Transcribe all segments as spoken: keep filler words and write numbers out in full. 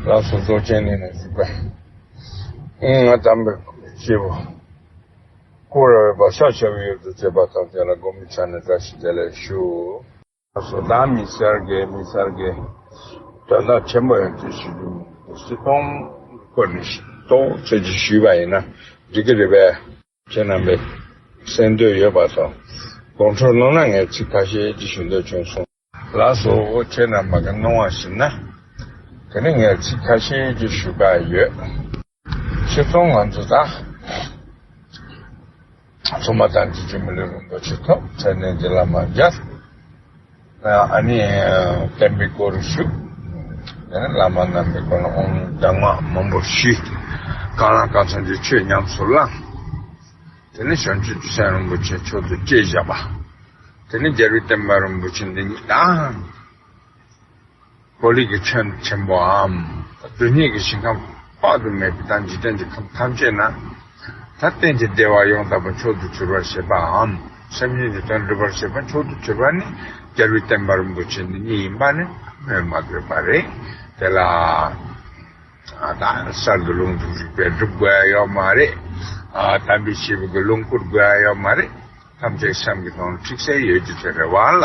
ལགས་སོ། རྫོགས་ཆེན་གླིང་ནས་གཟིགས་པ། ང་དམ་པའི་སྐུ་ར་བའི་བ་ཤ་ཤ་བའི་ཡུལ་དུ་བྱེད་པ་དང་དེ་ལ་སྒོམ་ཆ་ནས་བཀྲ་ཤིས་བདེ་ལེགས་ཞུ། ལགས་སོ། ད་མི་སེར་གྱི་མི་སེར་གྱི་དོན་དག་ཆེན་པོ་ཡང་དེ་ཞུ་རྒྱུ་སྤྱི་གཏོང་སྐོར་ནས་ཏོག་ཙམ་ཅིག་ཞུས་པ་ཡིན་ན་འགྲིག་གི་རེད་པས། ཁྱེད་རྣམ་པས་གསན་འདོད་ཡོད་པ་དང་དགོངས་འཁྲོལ་གནང་ན་ངས་ཚིག་ཁ་ཤས་ཅིག་ཞུ་འདོད་བྱུང་སོང་། ལགས་སོ། ཁྱེད་རྣམ་པ་གི་གནང་བ་ཞིག་ན་དེ་ནི་ངས་ཚིག་ཁ་ཤས་ཅིག་ཞུ་ག་ཡོད། ཁྱེད་ཚོ་ང་ཚོ་ད་ཚོགས་མ་དང་འཇིགས་བྱེད་མི་ལུས་རིན་པོ་ཆེ་ཐོབ། མཚན་ལྡན་གྱི་བླ་མ་མཇལ། ཨ་ནི་བསྟན་པའི་སྐོར་ཞུ། དེ་ནས་བླ་མ་རྣམ་པའི་སྐོར་ལ་དབང་གདམས་ངག་མང་པོ་ཞུས། གང་ལ་གང་འཚམ་གྱི་ཆོས་ཉམས་སུ་བླངས། དེ་ནས་བྱང་ཆུབ་ཀྱི་སེམས་རིན་པོ་ཆེ་མཆོག་ཏུ་བསྐྱེད་བཞག་པ། དེ་ནས་རྒྱལ་བའི་བསྟན་པ་རིན་པོ་ཆེ་འདི་ཉིད་དང་། ཧོ་ལི་གི་ཆོས་ཆེན་པོའམ་རྡུལ་སྙེད་ཀྱི་ཞིང་ཁམས་དཔག་ཏུ་མེད་པའི་དང་འཇིག་རྟེན་གྱི་ཁམས་ཐམས་ཅད་ན། ད་གཏན་གྱི་བདེ་བ་ཡང་དག་པར་མཆོག་ཏུ་གྱུར་པར་བྱེད་པའམ་སེམས་ཅན་གྱི་དོན་སྒྲུབ་པར་བྱེད་པ་མཆོག་ཏུ་གྱུར་པ་ནི་རྒྱལ་བའི་བསྟན་པ་རིན་པོ་ཆེ་འདི་ཉིད་ཡིན་པ་ནི་སྨོས་མ་དགོས་པ་རེད། དེ་ལ་ད་གསར་དུ་ལུང་དུ་རིགས་པས་སྒྲུབ་དགོས་ཡ་ཡོད་མ་རེད། དམ་པའི་སྐྱེས་བུ་གི་ལུང་བསྐུར་དགོས་ཡ་ཡོད་མ་རེད། ཐམས་ཅད་སེམས་ཀྱི་དོན་ཁྲིགས་སེ་ཡོད་རྒྱུ་དེ་རེད་བ་ལ།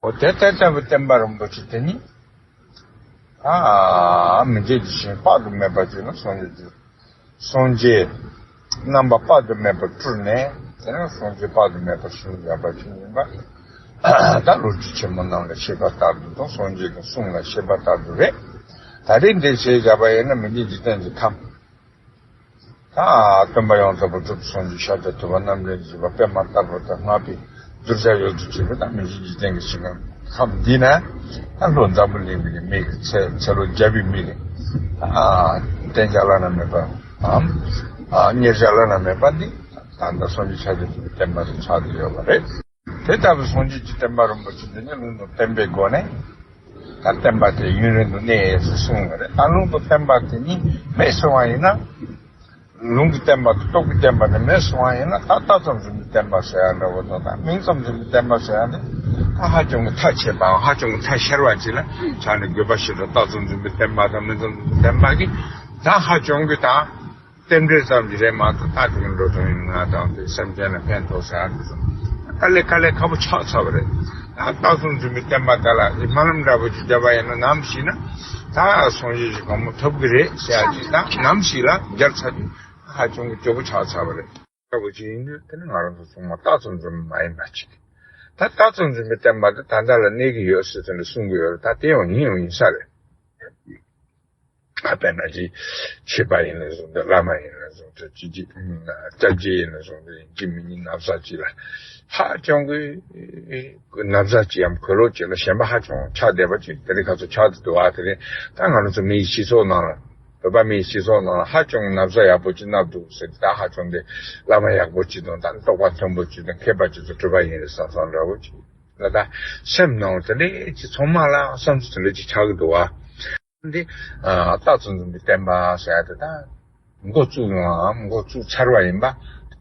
འོ་དེ་ལྟ་བུའི་བསྟན་པ་རིན་པོ་ཆེ་དེ་ནི། ཨ་མི་མཇེད་ཀྱི་ཞིང་དཔག་ཏུ་མེད་པ་ཅིག་ལ་སངས་རྒྱས་ཀྱི་སངས་རྒྱས་རྣམ་པ་དཔག་ཏུ་མེད་པ་སྤྲུལ་ནས་དེ་ནས་སངས་རྒྱས་དཔག་ཏུ་མེད་པ་བྱུང་ཡོད་པ་ཅིག་ཡིན་པ། ད་ལོ་རྒྱུས་ཆེན་མོ་ནང་ལ་བཤད་པ་ལྟར་དུ་དང་སངས་རྒྱས་ཀྱི་གསུང་ལ་བཤད་པ་ལྟར་དུ་རེད། ད་རེས་འདིར་བྱས་བཞག་པ་ཡིན་ན་མི་མཇེད་འཇིག་རྟེན་གྱི་ཁམས། ད་སྟོན་པ་ཡོངས་རྫོགས་པ་གྲུབ་སངས་རྒྱས་ཤཱཀྱ་ཐུབ་པ་རྣམ་འདྲེན་བཞི་པ་པདྨ་དཀར་པོ་དང་སྔགས་པའི་གདུལ་བྱ་ཡོངས་སུ་གཅིག་པ་དང་མི་མཇེད་འཇིག་རྟེན་གྱི་ཞིང་ཁམས་འདི་ན་ད་ལྷོ་འཛམ་བུ་གླིང་པའི་མི་གི་ཚེ་ཚེ་ལོ་བརྒྱ་པའི་མི་གི་ད་བསྟེན་བྱ་བླ་ན་མེད་པའམ་གཉེར་བྱ་བླ་ན་མེད་པ་འདི་ད་ལྟ་སངས་རྒྱས་ཤཱཀྱ་ཐུབ་པའི་བསྟན་པ་དེ་ཆགས་བསྡད་ཡོད་པ་རེད། དེ་ལྟ་བུའི་སངས་རྒྱས་ཀྱི་བསྟན་པ་རིན་པོ་ཆེ་འདི་ནི་ལུང་དང་བསྟན་པའི་སྒོ་ནས། ད་བསྟན་པ་དེ་ཡུན་རིང་དུ་གནས་ཟེར་གསུངས་པ་རེད། ད་ལུང་དང་བསྟན་པ་དེ་གཉིས་མེད་སོང་བ་ཡིན་ན། ལུང་གི་བསྟན་པ་དང་རྟོགས་པའི་བསྟན་པ་དེ་མེད་སོང་བ་ཡིན་ན་ད་ལྟ་ཙམ་འཛིན་པའི་བསྟན་པ་ཟེར་ཡ་འདྲ་བོ་དང་ད་མིང་ཙམ་འཛིན་པའི་བསྟན་པ་ཟེར་ཡ་དེ་ད་ཧ་ཅང་གི་ཐ་ཆད་པའམ་ཧ་ཅང་གི་ཐ་ཤལ་བ་ཅིག་ལ་ཆགས་ནས་དགོས་པ་ཞིག་རེད། ལྟ་ཙམ་འཛིན་པའི་བསྟན་པ་དང་མིང་ཙམ་འཛིན་པའི་བསྟན་པ་གིས་ད་ཧ་ཅང་གི་ད། རྟེན་འབྲེལ་ཙམ་གྱིས་རེད་མ་གཏོགས་ད་དེ་གི་འགྲོ་སོང་ཡིན་ང་དང་དེ་སེམས་ཅན་ལ་ཕན་ཐོགས་ཟེར་ཡ་དེ་ཚོ་དཀའ་ལས་དཀའ་ལས་ཁག་པོ་ཆགས་ཚར་བ་རེད། ད་རྟགས་ཙམ་འཛིན་པའི་བསྟན་པ་དེ་ལ་སྨོན་ལམ་འདྲ་པོ་ཅིག་བརྒྱབ་པ་ཡིན་ན་ནམ་ཞིག་ན་ད་སངས་རྒྱས་ཀྱི་གོ་འཕང་ཐོབ་གི་རེད་ཟེར་ཡ་ཅིག་ད་ནམ་ཞིག་ལ་མཇལ་ཚར་དུས་ཧ་ཅང་གི་སྐྱོ་པོ་ཆགས་ཚར་བ་རེད། འདྲ་པོ་ཅིག་ཡིན་དུས་དེ་ནི་ང་རང་ཚོ་ཚང་མ་རྟགས་ཙམ་འཛིན་པ་མ་ཡིན་པ་ཅིག་ད་རྟགས་ཙམ་འཛིན་པའི་བསྟན་པ་དེ་ད་ལྟ་ལ་གནས་ཀྱི་ཡོད་ཟེར་དེ་འདྲ་གསུང་གི་ཡོད་རེད། ད་དེ་ཡང་ཡིན་ཡང་ཡིན་ས་རེད། ཨ་དཔེར་ན་ཅིག་ཆོས་པ་ཡིན་ན་བཟུང་སྟེ་བླ་མ་ཡིན་ན་བཟུང་སྟེ་ཅིག་ཅིག་སྐྱབས་རྗེ་ཡིན་ན་བཟུང་སྟེ་ཡིན་གཅིག་མིན་གཉིས་ན་བཟའ་ཅིག་ལ་ཧ་ཅང་གི་ན་བཟའ་ཅིག་ཡམ་གོས་ལོག་ཅིག་ལ་ཞེན་པ་ཧ་ཅང་ཆགས་བསྡད་པ་ཅིག་དེ་རིང་ཁ་སང་ཆགས་བསྡད་འདུག་ཨ་དེ་རིང་ད་ང་རང་ཚོ་མི་ཡི་སྤྱི་ཚོགས་ནང་ལ་བོད་པ་མི་ཡི་སྤྱི་ཚོགས་ནང་ལ་ཧ་ཅང་ན་བཟའ་ཡག་པོ་ཅིག་མནབས་འདུག་ཟེར་ཏེ་ད་ཧ་ཅང་དེ་བླ་མ་ཡག་པོ་ཅིག་དང་ད་རྟོགས་པ་མཐོན་པོ་ཅིག་དང་མཁས་པ་ཅིག་ཚོ་གྲུབ་པ་ཡིན་རེད་བསམ་བསམ་འདྲ་བོ་ཅིག་ལ་ད་སེམས་ནང་དེ་འདྲའི་ཅིག་ཚང་མ་ལ་བསམ་ཚུལ་དེ་འདྲ་ཅིག་ཆགས་ཀྱི་འདུག་ཨ། འདི་ཨ་རྟགས་ཙམ་འཛིན་པའི་བསྟན་པ་ཟེར་ཡ་དེ་ད་འགོ་བཙུགས་ཡོང་ངམ་འགོ་བཙུགས་ཚར་བ་ཡིན་པ་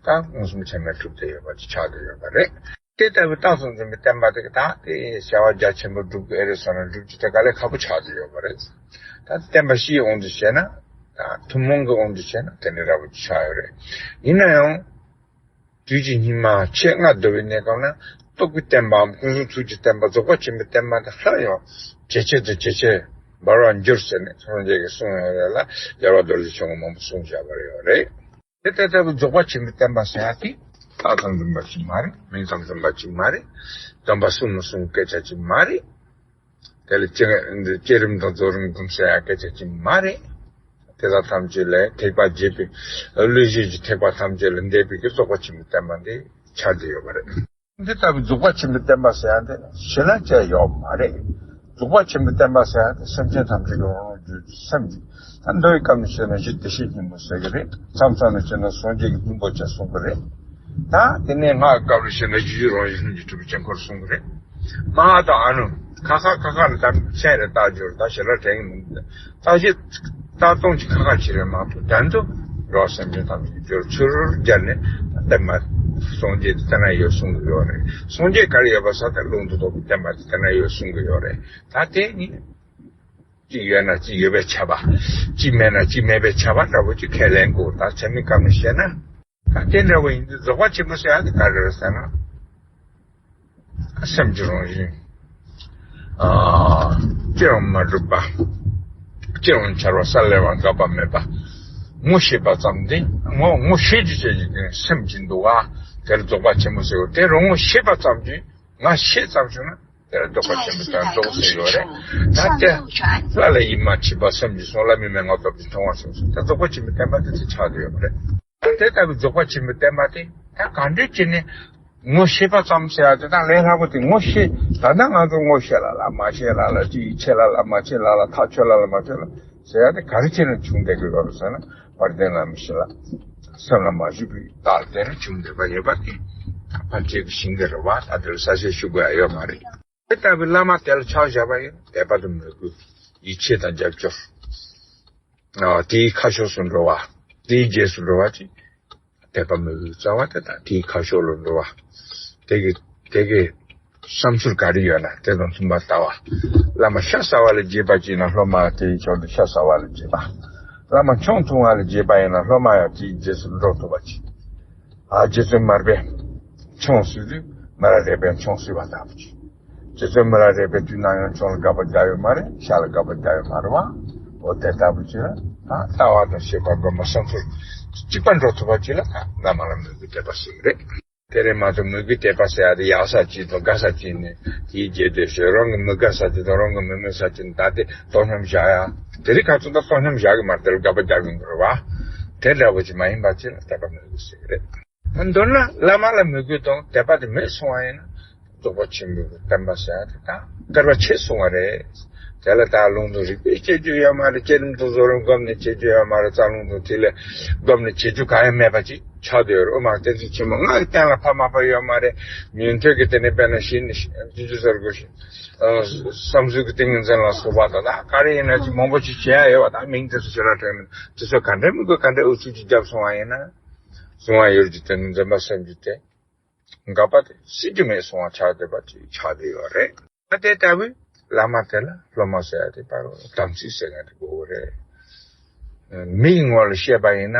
ད་མངོན་སུམ་ཚད་མས་གྲུབ་བསྡད་ཡོད་པ་ཅིག་ཆགས་བསྡད་ཡོད་པ་རེད། དེ་ལྟ་བུའི་རྟགས་ཙམ་འཛིན་པའི་བསྟན་པ་དེ་ག་ད་དེ་བྱ་བ་རྒྱ་ཆེན་པོ་སྒྲུབ་དགོས་ཨེ་རེད་བསམ་ན་སྒྲུབ་རྒྱུ་དེ་དཀའ་ལས་ཁག་པོ་ཆགས་བསྡད་ཡོད་པ་རེད། ད་བསྟན་པ་སྤྱིའི་དབང་དུ་བྱས་ན་ད་ཐུན་མོང་གི་དབང་དུ་བྱས་ན་དེ་འདྲ་འདྲ་པོ་ཅིག་ཆགས་ཡོད་རེད། ཡིན་ན་ཡང་། དུས་ཀྱི་སྙིགས་མ་ཆེས་ལྔ་བདོ་བའི་གནས་སྐབས་ན་རྟོགས་པའི་བསྟན་པའམ་ཀུན་བཟང་ཐུགས་ཀྱི་བསྟན་པ་རྫོགས་པ་ཆེན་པོའི་བསྟན་པ་དེ་སླར་ཡང་ཇེ་ཆེ་དང་ཇེ་ཆེར་འབར་བར་འགྱུར་ཟེར་ནས་སངས་རྒྱས་ཀྱིས་གསུངས་ཡོད་རེད་ལ་རྒྱལ་བ་རྡོ་རྗེ་འཆང་གིས་མང་པོ་གསུངས་བཞག་པ་རེད་ཡོད་རེད། དེ་ལྟ་ལྟ་བུའི་རྫོགས་པ་ཆེན་པོའི་བསྟན་པ་ཟེར་ཡ་དེ་རྟགས་ཙམ་འཛིན་པ་ཅིག་མ་རེད། མིང་ཙམ་འཛིན་པ་ཅིག་མ་རེད། སྟོན་པ་གསུང་མི་གསུང་སྐད་ཆ་ཅིག་མ་རེད། དེ་ལ་བསྐྱེད་བསྐྱེད་རིམ་དང་རྫོགས་རིམ་སྒོམ་ཟེར་ཡ་སྐད་ཆ་ཅིག་མ་རེད། དེ་དག་ཐམས་ཅད་ལས་ཐེག་པ་བརྒྱད་པའི་བློས་བྱས་ཀྱི་ཐེག་པ་ཐམས་ཅད་ལས་འདས་པའི་གི་རྫོགས་པ་ཆེན་པོའི་བསྟན་པ་འདི་ཆགས་བསྡད་ཡོད་པ་རེད། འདི་ལྟ་བུའི་རྫོགས་པ་ཆེན་པོའི་བསྟན་པ་ཟེར་ཡ་འདི་ཞེ་ལ་བཅས་ཡོད་མ་རེད། རྫོགས་པ་ཆེན་པོའི་བསྟན་པ་ཟེར་ཡ་འདི་སེམས་ཅན་ཐམས་ཅད་ཀྱི་དབང་བསྒྱུར་གྱི་སེམས་ཀྱི་ད་མདོའི་སྐབས་ནས་བཤད་ན་གཞི་བདེ་གཤེགས་སྙིང་པོ་ཟེར་གི་རེད། མཚམས་མཚམས་ནས་བཤད་ན་སངས་རྒྱས་ཀྱི་སྙིང་པོ་ཅེས་གསུང་གི་རེད། ད་དེ་ནས་སྔགས་སྐབས་ལ་བཤད་ན་རྒྱུ་རྒྱུད་རང་བཞིན་གྱིས་གྲུབ་པའི་དཀྱིལ་འཁོར་གསུང་གི་རེད། མ་ཧཱ་དང་ཨ་ནུ་ཁ་ཁ་ཁ་ཁ་ལ་ད་མཚན་རེ་བཏགས་རྒྱུར་ད་ཞེ་དྲག་དྲན་གྱི་མི་འདུག་བརྟག་དཔྱད་བཏགས་སྟངས་ཀྱི་ཁ་ཁ་ཅིག་རེད་མ་གཏོགས་དོན་དུ་རོ་སེམས་ཅན་ཐམས་ཅད་སྦྱོར་ཚུལ་སྦྱར་ནས་བསྟན་པ་སངས་རྒྱས་དེ་ལྟ་ན་ཡོད་གསུང་གི་ཡོད་རེད། སངས་རྒྱས་ག་རེ་ཡོད་པ་ས་དེ་ལུང་དུ་རྟོགས་པའི་བསྟན་པ་དེ་ལྟ་ན་ཡོད་གསུང་གི་ཡོད་རེད། ད་དེ་ནི། གཅིག་ཡོད་ན་གཅིག་ཡོད་པའི་ཆ་བ། གཅིག་མེད་ན་གཅིག་མེད་པའི་ཆ་བ་འདྲ་པོ་ཅིག་ཁས་ལེན་དགོས། ད་ཚད་མའི་སྐབས་ནས་བཤད་ན། ད་དེ་འདྲ་པོ་ཡིན་དུས་རྫོགས་པ་ཆེན་པོ་ཟེར་ཡ་དེ་ག་རེ་རེད་ཟེར་ན། སེམས་ཀྱི་རང་བཞིན། ཨ། ཅི་ཡང་མ་གྲུབ་པ། ཅི་ཡང་འཆར་བ་ས་ལེ་བ་འགག་པ་མེད་པ། ངོ་ཤེས་པ་ཙམ་དེ་ངོ་ངོ་ཤེས་ཀྱི་བྱེད་ཀྱི་སེམས་ཀྱི་འདུག་ག་དེར་རྫོགས་པ་ཆེན་པོ་ཟེར་བ་དེ་རང་ངོ་ཤེས་པ་ཙམ་གྱིས། ང་ཤེས་ཙམ་བྱུང་ན་དེ་ལ་རྫོགས་པ་ཆེན་པོ་དང་རྫོགས་ཟེར་ཡོད་རེད། ད་དེ་ལྷ་ལ་ཡིད་མ་ཆེས་པ་སེམས་ཀྱི་སོང་། ལྷ་མིན་མེད་ངོ་ཐོབ་ཀྱི་མཐོང་བ་སོང་ཟེར། ད་རྫོགས་པ་ཆེན་པོའི་བསྟན་པ་དེ་ཚོ་ཆགས་བསྡད་ཡོད་མ་རེད། ད་དེ་ལྟ་བུའི་རྫོགས་པ་ཆེན་པོའི་བསྟན་པ་དེ་ད་ག་འདྲས་བྱས་ནས་ངོ་ཤེས་པ་ཙམ་ཟེར་ཡ་དེ་ད་ལས་སླ་པོ་དེ་ངོ་ཤེས། ད་ལྟ་ང་ཚོ་ངོ་ཤེས་ལ་ལ་མ་ཤེས་ལ་ལ་ཅི་ཡིད་ཆེས་ལ་ལ་མ་ཆེས་ལ་ལ་ཐག་ཆོད་ལ་ལ་མ་ཆོད་ལ། ཟེར་ཡ་དེ་ག་རེ་བྱས་ནས་བྱུང་བསྡད་ཀྱི་ཡོད་རེད་ཟེར་ན། དཔལ་ལྡན་བླ་མའི་ཞལ་ལ་སེམས་ལ་མ་བཞུགས་པའི་རྟགས་དེ་ནི་བྱུང་བསྡད་པ་ཡོད་པ་དེ་ཕལ་ཆེར་གྱི་ཤིང་གི་རེད་བ། ད་དེར་གསལ་བཤད་ཞུ་དགོས་ཡ་ཡོད་མ་རེད། དེ་ལྟ་བུའི་བླ་མ་དེ་ལ་ཕྱག་བཞག་པ་ཡིན་ན་དད་པ་དང་མོས་གུས། ཡིད་ཆེས་དང་རྒྱབ་སྐྱོར། ཨ། དེའི་ཁ་ཕྱོགས་སུ་འགྲོ་བ། དེའི་རྗེས་སུ་འགྲོ་བ་ཅིག་དད་པ་མོས་གུས་རྩ་བ་དེ་དང་དེའི་ཁ་ཕྱོགས་ལ་འགྲོ་བ། དེ་གི་དེ་གི་བསམ་ཚུལ་ག་རེ་ཡོད་ན་དེ་དང་མཐུན་པར་ལྟ་བ། བླ་མ་ཤ་ཟ་བ་ལ་དགྱེས་པ་ཅིག་ཡིན་ན་སློབ་མ་དེའི་ཕྱོགས་སུ་ཤ་ཟ་བ་ལ་དགྱེས་པ། བླ་མ་ཆང་འཐུང་བ་ལ་དགྱེས་པ་ཡིན་ན་སློབ་མ་ཡང་དེའི་རྗེས་སུ་འགྲོ་ཐུབ་པ་ཅིག་ཨ། རྗེ་བཙུན་མར་པས་ཆང་བཟོས་དུས་མི་རབས་རེ་པས་ཆང་བཟོས་པ་ལྟ་བུ་ཅིག་རྗེ་བཙུན་མི་རབས་རེ་པའི་དུས་ན་ཡང་ཆང་ལ་དགག་པ་རྒྱག་ཡོད་མ་རེད། ཤ་ལ་དགག་པ་རྒྱག་ཡོད་མ་རེད་བ། འོ་དེ་ལྟ་བུ་ཅིག་ལ་ད་ལྟ་བ་དང་ཤེས་པ་སྒོམ་པ་བསམ་ཚུལ་གཅིག་པ་འགྲོ་ཐུབ་པ་ཅིག་ལ་ད་བླ་མ་ལ་མོས་གུས་དད་པ་ཟེར་གྱི་རེད། དེ་རེད་མ་གཏོགས་མོས་གུས་དད་པ་ཟེར་ཡ་དེ་ཡག་ས་ཅིག་དང་དགའ་ས་ཅིག་ནས་དེའི་རྗེས་ཟློས་བྱས། རང་གི་མི་དགའ་ས་ཅིག་དང་རང་གི་མི་མོས་ས་ཅིག་ནས་ད་དེ་བཏང་སྙོམས་བཞག་ཡ། དེ་རིགས་ག་ཚོད་ད་བཏང་སྙོམས་བཞག་གི་མ་རེད། དེ་ལ་དགག་པ་རྒྱག་གི་མི་རེད་བ། དེ་འདྲ་བོ་ཅིག་མ་ཡིན་པ་ཅིག་ལ་དད་པ་མོས་གུས་ཟེར་གྱི་རེད། མདོར་ན་བླ་མ་ལ་མོས་གུས་དང་དད་པ་དེ་མེད་སོང་བ་ཡིན་ན། རྫོགས་པ་ཆེན་པོའི་བསྟན་པ་ཟེར་ཡ་དེ་ད་བསྐལ་པ་ཕྱེད་སོང་བ་རེད། དེ་ལ་ད་ལུང་དང་རིགས་པས་དཔྱད་རྒྱུ་ཡོད་མ་རེད། བསྐྱེད་རིམ་དང་གཟུང་རིམ་བསྒོམས་ནས་བྱེད་རྒྱུ་ཡོད་མ་རེད། རྩ་རླུང་དང་ཐིག་ལེ་བསྒོམས་ནས་བྱེད་རྒྱུ་གང་ཡང་མེད་པ་ཅིག་ཆགས་བསྡད་ཡོད་རེད། དབུ་མ་གཏན་ཚིགས་ཆེན་མོ་ལྔ་ཡི་སྟེང་ལ་ཕ་མ་པ་ཡོད་མ་རེད། ཉན་ཐོས་ཀྱི་དེ་ནས་དཔེར་ན་ཤེས་ནས་ཅི་ཅི་ཟེར་དགོས་ཤེས། བསམ་གཟུགས་ཀྱི་ཏིང་ངེ་འཛིན་ལ་སོགས་པ་ད་ད་ག་རེ་ཡིན་ན་ཅིག་མང་པོ་ཅིག་བྱེད་ཡ་ཡོད་པ། ད་མིང་དེ་ཚོ་ཞེ་དྲག་དྲན་མི་འདུག་དེ་ཚོ་ག་འདྲའི་མི་དགོས་ག་འདྲའི་ཨུ་ཚུགས་ཅིག་བརྒྱབ་སོང་བ་ཡིན་ན། གཟུང་བ་ཡུལ་གྱི་དོན་འཛིན་པ་སེམས་ཀྱི་དོན། འགག་པ་དེ་སྲིད་རྒྱུ་མེད་སོང་བ་ཆགས་བསྡད་པ་ཅིག་ཆགས་བསྡད་ཡོད་རེད། ད་དེ་ལྟ་བུའི་བླ་མ་དེ་ལ་སློབ་མ་ཟེར་ཡ་དེ་བར་དམ་ཚིག་ཟེར་མཁན་དེ་དགོས་ཀྱི་རེད། མི་ཡི་ངོ་ལ་བཤད་པ་ཡིན་ན།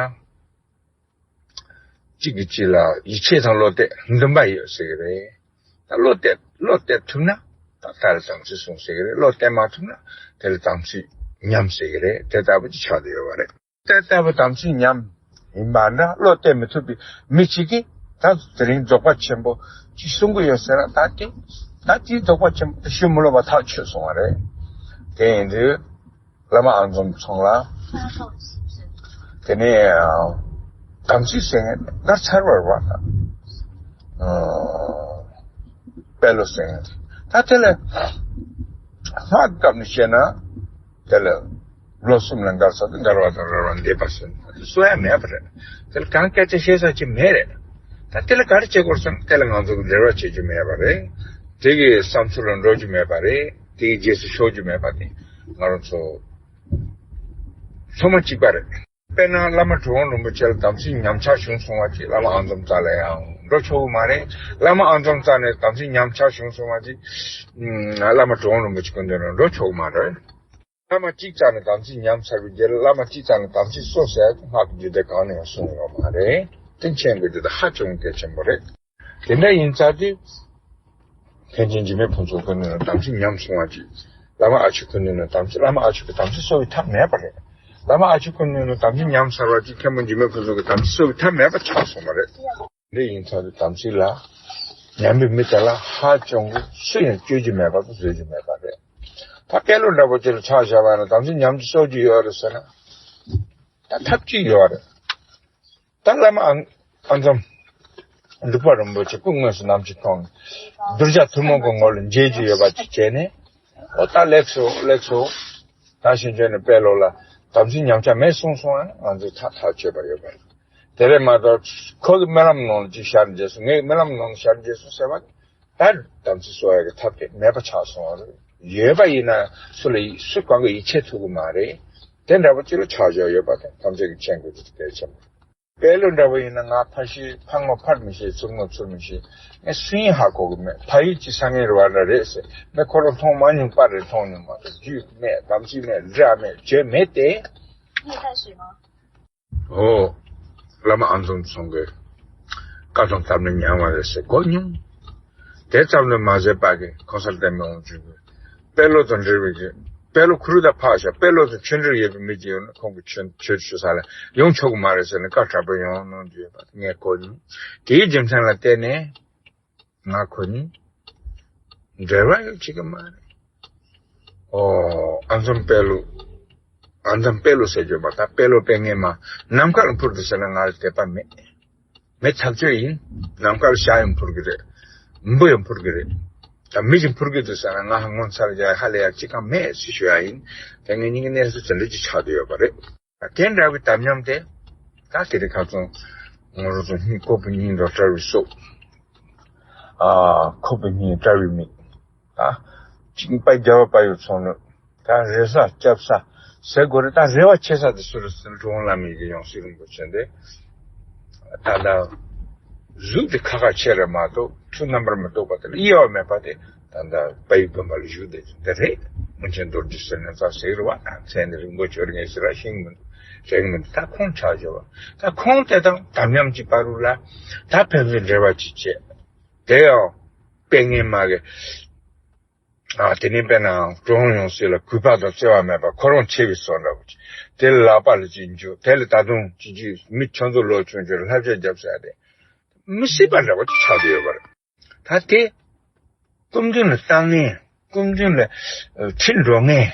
གཅིག་གིས་གཅིག་ལ་ཡིད་ཆེས་དང་བློ་གཏད་འདུན་པ་ཡོད་ཟེར་གྱི་རེད། ད་བློ་གཏད་བློ་གཏད་ཐུབ་ན་ད་ལྟ་ལ་དམ་ཚིག་སྲུང་ཟེར་གྱི་རེད། བློ་གཏད་མ་ཐུབ་ན་དེ་ལ་དམ་ཚིག་ཉམས་ཟེར་གྱི་རེད། དེ་ལྟ་བུ་ཅིག་ཆགས་བསྡད་ཡོད་པ་རེད། དེ་ལྟ་བུ་དམ་ཚིག་ཉམས་ཡིན་པ་འདྲ་བློ་གཏད་མི་ཐུབ་པའི་མི་གཅིག་གིས་ད་དེ་རིང་རྫོགས་པ་ཆེན་པོ་ཅིག་གསུང་གི་ཡོད་ཟེར་ན། ད་དེ་ད་དེའི་རྫོགས་པ་ཆེན་པོ་དེ་ཞུ་མི་ལོབ་པ་ཐག་ཆོད་སོང་བ་རེད། དེ་ཡིན་དུས་བླ་མ་ཨ་འཛོམས་ཚང་ལ་དེ་ནས་དམ་ཚིག་ཟེར་མཁན་ངར་ཚར་བར་བ་དང་དཔལ་ལོ་ཟེར་མཁན་ད་དེ་ལས་སྔགས་སྐབས་ནས་བཤད་ན། དེ་ལ་ལོ་གསུམ་ལ་མགར་ས་དང་མགར་བ་དང་རོལ་བ་འདེབས་པ་ཟེར་ན་གསོ་ཡ་མེད་པ་རེད། དེ་ལ་གང་སྐད་ཆ་བཤད་ས་ཅིག་མེད་རེད། ད་དེ་ལ་ག་རེ་བྱེད་དགོས་སམ། དེ་ལ་ང་ཚོ་གི་འབྲེལ་བ་བྱེད་རྒྱུ་མེད་པ་རེད། དེ་གི་བསམ་ཚུལ་ལ་འགྲོ་རྒྱུ་མེད་པ་རེད། དེ་གི་རྗེས་སུ་ཤོག་རྒྱུ་མེད་པ་དེ་ང་རང་ཚོ་ཚང་མ་གཅིག་པ་རེད། དཔེར་ན་བླ་མ་གྲུབ་དབང་རིན་པོ་ཆེ་ལ་དམ་ཚིག་ཉམས་ཆག་བྱུང་སོང་བ་ཅིག་བླ་མ་ཨ་འཛོམས་རྩ་ལ་ཡང་འགྲོ་ཆོག་གི་མ་རེད། བླ་མ་ཨ་འཛོམས་རྩ་ནས་དམ་ཚིག་ཉམས་ཆག་བྱུང་སོང་བ་ཅིག་བླ་མ་གྲུབ་དབང་རིན་པོ་ཆེ་སྐུ་མདུན་ལ་འགྲོ་ཆོག་གི་མ་རེད། བླ་མ་གཅིག་རྩ་ནས་དམ་ཚིག་ཉམས་ཚར་བའི་རྗེས་ལ་བླ་མ་གཅིག་རྩ་ནས་དམ་ཚིག་གསོ་ཟེར་ཡ་དེ་སྔགས་ཀྱི་རྒྱུད་སྡེ་གང་ནས་ཡང་གསུངས་ཡོད་མ་རེད། དེ་མཁྱེན་དགོས་རྒྱུ་དེ་ཧ་ཅང་གལ་ཆེན་པོ་རེད། དེ་འདྲ་ཡིན་ཙང་དེ། མཁན་ཆེན་འཇིགས་མེད་ཕུན་ཚོགས་སྐུ་མདུན་ལ་དམ་ཚིག་ཉམས་སོང་བ་ཅིག་བླ་མ་ཨ་ཆོས་སྐུ་མདུན་ལ་དམ་ཚིག་བླ་མ་ཨ་ཆོས་ཀྱི་དམ་ཚིག་གསོ་བའི་ཐབས་མེད་པ་རེད། བླ་མ་ཨ་ཆོས་སྐུ་མདུན་ལ་དམ་ཚིག་ཉམས་ཚར་བ་ཅིག་མཁན་པོ་འཇིགས་མེད་ཕུན་ཚོགས་ཀྱི་དམ་ཚིག་གསོ་བའི་ཐབས་མེད་པ་ཆགས་སོང་བ་རེད། འདི་ཡིན་ཙང་དེ་དམ་ཚིག་ལ་ཉམས་པའི་མི་དེ་ལ་ཧ་ཅང་གི་སུ་ཡང་བཅོས་རྒྱུ་མེད་པ་དང་བཟོ་རྒྱུ་མེད་པ་རེད། ད་སྐལ་ལོ་འདྲ་པོ་ཅིག་ལ་ཆ་བཞག་པ་ཡིན་ན་དམ་ཚིག་ཉམས་ཀྱི་གསོ་རྒྱུ་ཡོད་རེད་ཟེར་ན། ད་ཐབས་ཅིག་ཡོད་རེད། ད་བླ་མ་ཨ་ཨ་འཛོམས་འབྲུག་པ་རིན་པོ་ཆེ་སྐུ་དངོས་སུ་ནམ་ཞིག་མཐོང་ནས་གདུལ་བྱ་ཐུན་མོང་གི་ངོ་ལ་མཇལ་རྒྱུ་ཡོད་པ་ཅིག་བྱས་ནས། ཨོ་ད་ལེགས་སོ་ལེགས་སོ། ད་ཕྱིན་ཆད་ནས་དཔལ་ལོ་ལ་དམ་ཚིག་ཉམས་ཆག་མེད་སོང་སོང་ཨ་ང་ཚོས་ཐག་ཐག་ཆོད་པ་ཡོད་པ་རེད། དེ་རེད་མ་གཏོགས་ཁོ་གི་རྨི་ལམ་ནང་ལ་ཅིག་ཤར་མཇལ་སོང་། ངའི་རྨི་ལམ་ནང་ལ་ཤར་མཇལ་སོང་ཟེར་བ་ད་དམ་ཚིག་གསོ་ཡ་གི་ཐབས་དེ་མེད་པ་ཆགས་སོང་བ་རེད། ཡོད་པ་ཡིན་ན་སུ་ལ་སུ་གང་གི་ཡིད་ཆེས་ཐུབ་གི་མ་རེད། དེ་འདྲ་པོ་ཅིག་ལ་ཆགས་བཞག་ཡོད་པ་དེ་ཐམས་ཅད་ཀྱིས་མཁྱེན་དགོས་རྒྱུ་དེ་གལ་ཆེན་པོ་རེད། དཔལ་ལོ་འདྲ་བོ་ཡིན་ན། ང་ཕ་ཤི་ཕ་ངོ་ཕར་མི་ཤེས། ཚུར་ངོ་ཚུར་མི་ཤེས། ངས་སུ་ཡིན་ཧ་གོ་གི་མེད། ཕ་ཡུལ་གྱི་ས་ངན་རེད་བ་འདྲ་རེད་ཟེར། ངས་ཁོ་རང་མཐོང་མ་མྱོང་། པར་རེ་མཐོང་མྱོང་མ་གཏོགས། རྒྱུས་མེད། དམ་ཚིག་མེད། དགྲ་མེད། བྱས་མེད་དེ། ངས་ད་ཞུས་མ། ཨོ། བླ་མ་ཨ་འཛོམས་ཚང་གི་བཀའ་དང་གདམས་ངག་ཉམས་པ་རེད་ཟེར་གོ་མྱོང་། དེ་ཙམ་ལ་མ་ཟད་པ་གི་གོང་ས་བདེ་སྨོན་དབང་ཕྱུག་གི་དཔལ་ལོ་དང་འབྲེལ་བའི་གི་དཔལ་ལོ་ཁུ་རུ་དང་ཕག་ཤ། དཔལ་ལོ་དང་ཆོས་འབྲེལ་ཡོད་པའི་མི་ཅིག་ཡོང་ན་ཁོང་གི་ཆོས་ཆོས་ཞུ་ས་ལ་ཡོང་ཆོག་གི་མ་རེད་ཟེར་ནས་བཀའ་དྲག་པོ་ཡོང་གནང་རྒྱུ་ཡོད་པ་ངས་གོ་མྱོང་། དེའི་རྒྱུ་མཚན་ལ་བརྟེན་ནས། ང་ཁོ་གཉིས་འབྲེལ་བ་ཡོད་ཅིག་གི་མ་རེད། ཨོ། ཨ་འཛོམས་དཔལ་ལོ། ཨ་འཛོམས་དཔལ་ལོ་ཟེར་རྒྱུ་མ་ད་དཔལ་ལོ་དཔལ་ངན་མ་ནམ་མཁའ་ལ་འཕུར་འདུག་ཟེར་ན་ང་ལ་དད་པ་མེད། མེད་ཐག་ཆོད་ཡིན། ནམ་མཁའ་ལ་ཤར་ཡང་འཕུར་གི་རེད། འབུ་ཡང་འཕུར་གི་རེད། ད་མི་ཞིག་འཕུར་གི་འདུག་ཟེར་ན་ང་ཧ་ངོ་མཚར་རྒྱག་ཧ་ལས་ཡག་ཅི་གང་མེད་ཟེར་ཞུ་ཡ་ཡིན། དེ་ངས་སྙིང་གི་གནས་ཚུལ་དེ་འདྲ་ཅིག་ཆགས་བསྡད་ཡོད་པ་རེད། དེ་འདྲ་བའི་དམ་ཉམས་དེ། ད་དེ་རིང་ཁ་སང་ང་རང་ཚོ་སྙིང་ཁོག་པའི་སྙིང་དང་བྲལ་བའི་སྲོག་ཨ། ཁོག་པའི་སྙིང་བྲལ་བའི་མིག་ད་ཅིག་པ་རྒྱལ་བ་དཔལ་ཡུལ་ཚོང་ནི། ད་རེ་ས་སྐྱབས་ས་ཟེར་དགོས་རེད། ད་རེ་བ་ཆེ་ས་དེ་སུ་རེད་ཟེར་ན་གྲུབ་དབང་བླ་མའི་གི་ཡང་སྲིད་རིན་པོ་ཆེ་འདི། ད་ལྟ་གཟུགས་དེ་ཁ་ཁ་ཆེ་རེད་མ་གཏོགས་ཐུགས་རྣམ་པར་མི་རྟོག་པ་དེ་ལ་གཡེལ་བ་མེད་པ་དེ། ད་ལྟ་དཔལ་ཡུལ་དགོན་པ་ལ་བཞུགས་བསྡད་ཀྱི་འདི་རེད། མུན་ཆེན་རྡོ་རྗེ་ཟེར་ནས་ཙག་ཟེར་རེད་བ། མཚན་ནི་རིང་པོ་ཁྱོད་ངས་ཟེར་བ་ཤེས་ཀྱི་མི་འདུག་དྲན་གྱི་མི་འདུག་ད་ཁོང་ཆགས་བཞག་པ། ད་ཁོང་དེ་དང་དམ་ཉམས་ཀྱི་བར་རུ་ལ་ད་ཕན་ཚུན་འབྲེལ་བ་ཅིག་བྱས། དེ་ཡང་དཔེ་ངན་མ་གི། ཨ། དེ་ནས་དཔེར་ན་གྲུབ་དབང་ཡང་སྲིད་ལ་གུས་པ་དང་བརྩེ་བ་མེད་པ་ཁོ་རང་ཆེ་བའི་བཟོ་འདྲ་བོ་ཅིག་དེ་ལ་ལག་པ་ལ་ཅིག་འཇུ། དེ་ལ་ད་དུང་ཅིག་ཅིག་མི་ཁྱོད་ཚོ་ལོ་ཆུང་ཆུང་ལ་བསླབ་བྱ་རྒྱབ་ཟེར་ཡ་དེ་མི་སྲིད་པ་འདྲ་བོ་ཅིག་ཆགས་བསྡད་ཡོད་པ་རེད། ད་དེ་སྐུ་མདུན་ལ་བཏང་མཁན། སྐུ་མདུན་ལ་ཁྲིད་འགྲོ་མཁན་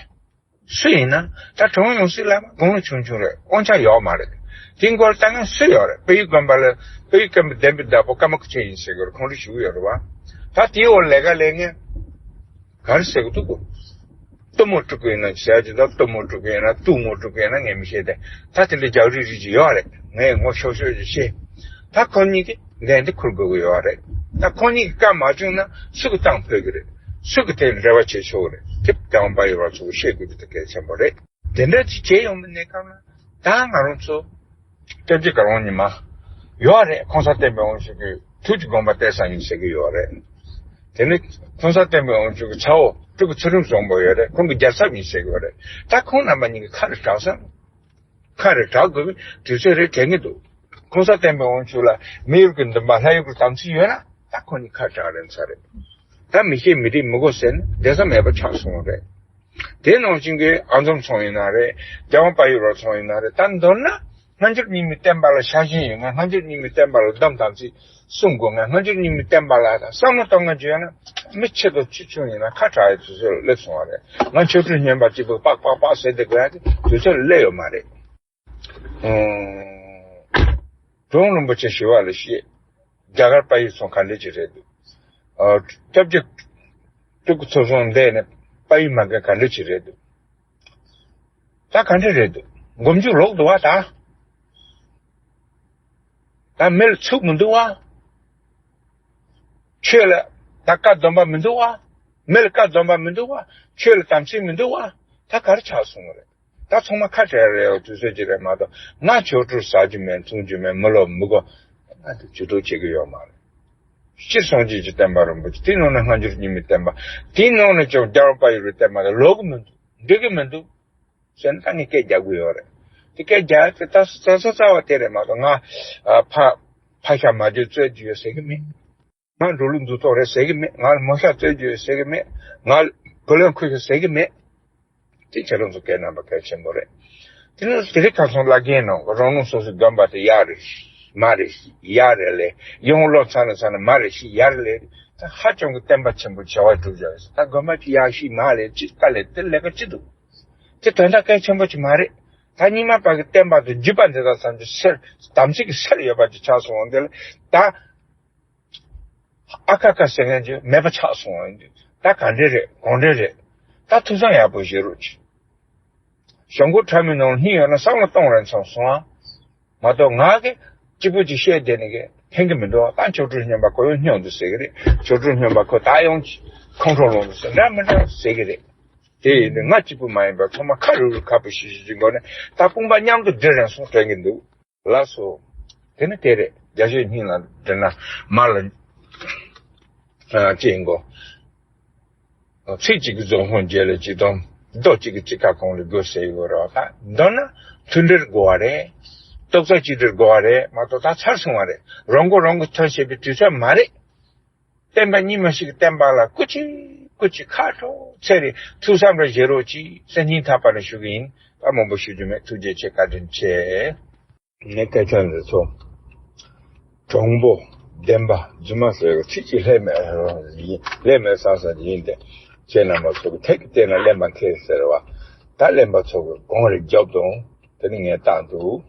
སུ་ཡིན་ན། ད་གྲུབ་དབང་ཡང་སྲིད་ལ་དགུང་ལོ་ཆུང་ཆུང་རེད། དབང་ཆ་ཡོད་མ་རེད། དེ་མགོ་ལ་བཏང་མཁན་སུ་ཡོད་རེད། དཔལ་ཡུལ་དགོན་པ་ལ་དཔལ་ཡུལ་དགོན་པའི་བདེན་པའི་བདག་པོ་ཀརྨ་སྐུ་ཆེན་ཡིན་ཟེར་གི་རེད། ཁོང་ཁྲོ་ཞུ་གི་ཡོད་རེད་བ། ད་དེའི་འོག་ལས་ཀ་ལས་མཁན་ག་རེ་ཟེར་གི་འདུག་གོ། གཏུམ་མོ་དཀྲུག་གི་ཡིན་ན་ཟེར་གྱི་འདུག་གཏུམ་མོ་དཀྲུག་གི་ཡིན་ན་གཏུག་མོ་དཀྲུག་གི་ཡིན་ན་ངས་མི་ཤེས་ཏེ། ད་དེ་འདྲ་རྒྱག་རིགས་རིགས་ཅིག་ཡོད་རེད། ངས་ངོ་ཤོག་ཤོག་ཅིག་ཤེས། ད་ཁོ་གཉིས་ཀྱིས་འགན་དེ་འཁུར་དགོས་ཀྱི་ཡོད་རེད། ད་ཁོ་གཉིས་ཀྱིས་བཀའ་མ་བཅུག་ན་སུ་གིས་བཏང་ཕོད་ཀྱི་རེད། སུ་གིས་དེ་འབྲེལ་བ་བྱེད་ཆོག་གི་རེད། དེ་རྒྱལ་བ་དཔལ་ཡུལ་བ་ཚོ་ཤེས་དགོས་རྒྱུ་དེ་གལ་ཆེན་པོ་རེད། དེ་འདྲ་ཅིག་བྱས་ཡོང་བའི་གནས་སྐབས་ལ་ད་ང་རང་ཚོ་སྐྱབས་རྗེ་གར་དབང་ཉི་མ་ཡོད་རེད། ཁོང་ས་བསྟན་པའི་དབང་ཕྱུག་གི་ཐུགས་ཀྱི་དགོངས་པ་གཏད་ས་ཡིན་ཟེར་གྱི་ཡོད་རེད། དེ་ནི་ཁོང་ས་བསྟན་པའི་དབང་ཕྱུག་གི་ཚ་བོ་སྤྲུལ་སྐུ་ཚུལ་ཁྲིམས་བཟང་པོ་ཡོད་རེད། ཁོང་གི་རྒྱལ་ཚབ་ཡིན་ཟེར་གྱི་ཡོད་རེད། ད་ཁོང་རྣམ་པ་གཉིས་ཀྱི་ཁ་རེ་གྲག་ས། ཁ་རེ་གྲག་དགོས་པའི་དུས་ཚོད་རེད་དྲན་གྱི་འདུག་ཁོང་ས་བསྟན་པའི་དབང་ཕྱུག་ལ་མི་ཡུལ་གྱི་འདུན་པ་ལྷ་ཡུལ་གྱི་དམ་ཚིག་ཡོད་ན་ད་ཁོང་གཉིས་ཁ་གྲག་རན་ས་རེད། ད་མི་ཤེས་མི་རིག་མི་གོ་ཟེར་ན་བསྡད་ས་མེད་པ་ཆགས་སོང་བ་རེད། དེ་ནང་བཞིན་གྱི་ཨ་འཛོམས་ཚང་ཡིན་ན་རེད། རྒྱལ་དབང་དཔལ་ཡུལ་བ་ཚང་ཡིན་ན་རེད། ད་མདོར་ན་སྔ་འགྱུར་རྙིང་མའི་བསྟན་པ་ལ་ཤ་ཞེན་ཡོད་ན། སྔ་འགྱུར་རྙིང་མའི་བསྟན་པ་ལ་སྡོམ་དམ་ཚིག་སྲུང་དགོས་ན། སྔ་འགྱུར་རྙིང་མའི་བསྟན་པ་ལ་བསམ་བློ་གཏོང་མཁན་ཅིག་ཡོད་ན། མི་ཆེ་དང་ཆེ་ཆུང་ཡིན་ན་ཁ་གྲག་ཡའི་དུས་ཚོད་ལ་སླེབས་སོང་བ་རེད། ང་ཆོ་འཕྲུལ་སྨྱོན་པ་གཅིག་པུ་པག་པག་པག་ཟེར་བསྡད་དགོས་ཡ་དེ་དུས་ཚོད་ལ་སླེབས་ཡོད་མ་རེད། ཨང་། གྲུབ་དབང་རིན་པོ་ཆེ་ཞི་བ་ལྷ་ཞེས་རྒྱ་གར་དཔལ་ཡུལ་ཚང་ག་འདྲ་ཅིག་རེད་འདུག་ཨ། སྐྱབས་རྗེ་སྤྲུལ་སྐུ་ཚུལ་བཟང་འདས་ནས་དཔལ་ཡུལ་མ་རྒན་ག་འདྲ་ཅིག་རེད་འདུག་ད་ག་འདྲ་རེད་འདུག་མགོ་མཇུག་ལོག་འདུག་བ་ད། ད་མི་ལ་ཚུགས་མི་འདུག་བ། ཆོས་ལ་ད་བཀའ་སྡོམ་པ་མི་འདུག་བ། མི་ལ་བཀའ་སྡོམ་པ་མི་འདུག་བ། ཆོས་ལ་དམ་ཚིག་མི་འདུག་བ། ད་ག་རེ་ཆགས་སོང་བ་རེད། ད་ཚང་མ་ཁ་བྲལ་རེད། དུས་ཚོད་ཅིག་རེད་མ་གཏོགས་ང་ཆོ་འཕྲུལ་ཟ་རྒྱུ་མེད། འཐུང་རྒྱུ་མེད། མི་ལོ་མི་གོ། ང་དེ་ཇུས་གཏོགས་བྱེད་ཀྱི་ཡོད་མ་རེད། སྤྱིར་སངས་རྒྱས་ཀྱི་བསྟན་པ་རིན་པོ་ཆེ་དེའི་ནང་ནས་སྔ་འགྱུར་རྙིང་མའི་བསྟན་པ་དེའི་ནང་ནས་ཀྱང་རྒྱལ་བ་དཔལ་ཡུལ་བའི་བསྟན་པ་དེ་ལོག་གི་མི་འདུག་འགྲིག་གི་མི་འདུག་ཟེར་ནས་ད་ངས་སྐད་རྒྱག་གི་ཡོད་རེད། དེ་སྐད་རྒྱག་ཡ་དེ་ད་རྩ་རྩ་རྩ་བ་དེ་རེད་མ་གཏོགས་ང་ཨ་ཕ་ཕ་ཤ་མ་བརྗེད་རྩོད་རྒྱུ་ཡོད་ཟེར་གི་མེད། ང་འགྲོ་ལུགས་འདུ་ཚོགས་རེད་ཟེར་གི་མེད། ང་ལ་མོ་ཤ་རྩོད་རྒྱུ་ཡོད་ཟེར་གི་མེད། ང་ལ་བུ་ལོན་ཁུར་ཤ་ཟེར་གི་མེད། དེ་ཁྱེད་རང་ཚོ་སྐད་རྣམ་པ་གལ་ཆེན་པོ་རེད། དེ་ནི་དེ་རིང་ཁ་སང་བླ་རྒན་ནང་རང་རང་སོ་སོའི་དགོན་པ་དེ་ཡག་རེད་མ་རེད་ཡག་རེད་ལས། ཡང་ལོ་ཚ་ན་ཚ་ན་མ་རེད་ཤི་ཡག་རེད་ལས། ད་ཧ་ཅང་གི་བསྟན་པ་ཆེན་པོ་བྱ་བ་སྒྲུབ་བྱ་ཡོད་ས། ད་དགོན་པ་ཅིག་ཡག་ཤི་མ་རེད་ཅི་དཀའ་ལས་དེ་ལས་ཀ་ཅི་འདུག་དེ་དོན་དག་གལ་ཆེན་པོ་ཅིག་མ་རེད། ད་རྙིང་མ་པ་གི་བསྟན་པ་དང་བརྒྱུད་པ་འདི་དག་ཙམ་གྱི་སེལ་དམ་ཚིག་གི་སེལ་ཡོད་པ་ཅིག་ཆགས་སོང་འདི་ལ་ད། ཨ་ཁ་ཁ་ཟེར་མཁན་ཅིག་མེད་པ་ཆགས་སོང་། ད་ག་འདྲ་རེད་གང་འདྲ་རེད། ད་ཐུགས་བསམ་ཡག་པོ་བཞེས་རོགས་གྱིས། ཞྭ་མགོ་ཁྲ་མོའི་ནང་ལ་སྙིང་ཡོད་ན་བསམ་བློ་གཏོང་རན་སོང་སོང་ཨ། མ་གཏོགས་ང་གི་གཅིག་པུ་ཅིག་བཤད་བསྡད་ནས་གི་ཕན་གི་མི་འདུག་ད་ཆོ་འཕྲུལ་སྨྱོན་པ་ཁོ་ཡང་སྨྱོ་འདུག་ཟེར་གི་རེད། ཆོ་འཕྲུལ་སྨྱོན་པ་ཁོ་ད་ཡོང་ཁོང་ཁྲོ་ལངས་འདུག་ཟེར་འདྲ་མི་འདྲ་ཟེར་གི་རེད། དེ་ཡིན་དུས་ང་གཅིག་པུ་མ་ཡིན་པར་ཚང་མ་ཁ་རུབ་རུབ་ཁ་ཕྱི་ཤི་ཤི་གི་སྒོ་ནས་ད་དཔུང་པ་མཉམ་དུ་སྒྲིལ་རན་སོང་དྲན་གི་འདུག་ལགས་སོ། དེ་ནི་དེ་རེད། རྒྱ་ཆོས་སྙིང་ལ་འདྲེན་ན་མར་ལ་ཅེས་གོ། ཚིག་གཅིག་གིས་རྫོགས་སངས་རྒྱས་ལ་ཅི་དང་། རྡོ་གཅིག་གིས་ཅི་དཀའ་གང་ལ་དགོས་ཟེར་ཡོད་རེད་བ། ད་མདོར་ན་མཐུན་སྒྲིལ་དགོས་བ་རེད། རྡོག་རྩ་གཅིག་སྒྲིལ་དགོས་བ་རེད་མ་གཏོགས། ད་ཚར་སོང་བ་རེད། རང་མགོ་རང་གིས་ཐོན་བྱེད་པའི་དུས་ཚོད་མ་རེད། བསྟན་པ་རྙིང་མ་ཞིག་གི་བསྟན་པ་ལ་སྐུ་མཁྱེན་སྐུ་མཁྱེན། ཁ་དྲོ་ཚེ་རིང་ཐུགས་བསམ་རེ་བཞེས་རོགས་གྱིས་ཟེར་སྙིང་ཐག་པ་ནས་ཞུ་གི་ཡིན། ད་མང་པོ་ཞུ་རྒྱུ་མེད། ཐུགས་རྗེ་ཆེ། བཀའ་དྲིན་ཆེ། ངས་སྐད་ཆ་འདི་ཚོ་དྲང་པོ་བདེན་པ་རྫུན་མ་ཟེར་བའི་ཚིག་གཅིག་ལྷད་མེད་ཡིན། ལྷད་མེད་བསམ་བསམ་ཡིན་ཏེ། ཁྱེད་རྣམ་པ་ཚོ་གི་ཐད་ཀྱི་བལྟས་ན་གླེན་པ་མཁས་ཟེར་བ། ད་གླེན་པ་ཚོ་གི་དགོངས་རེ་རྒྱོབ་དང་། དེ་ནི་ངས་བཏང་འདུག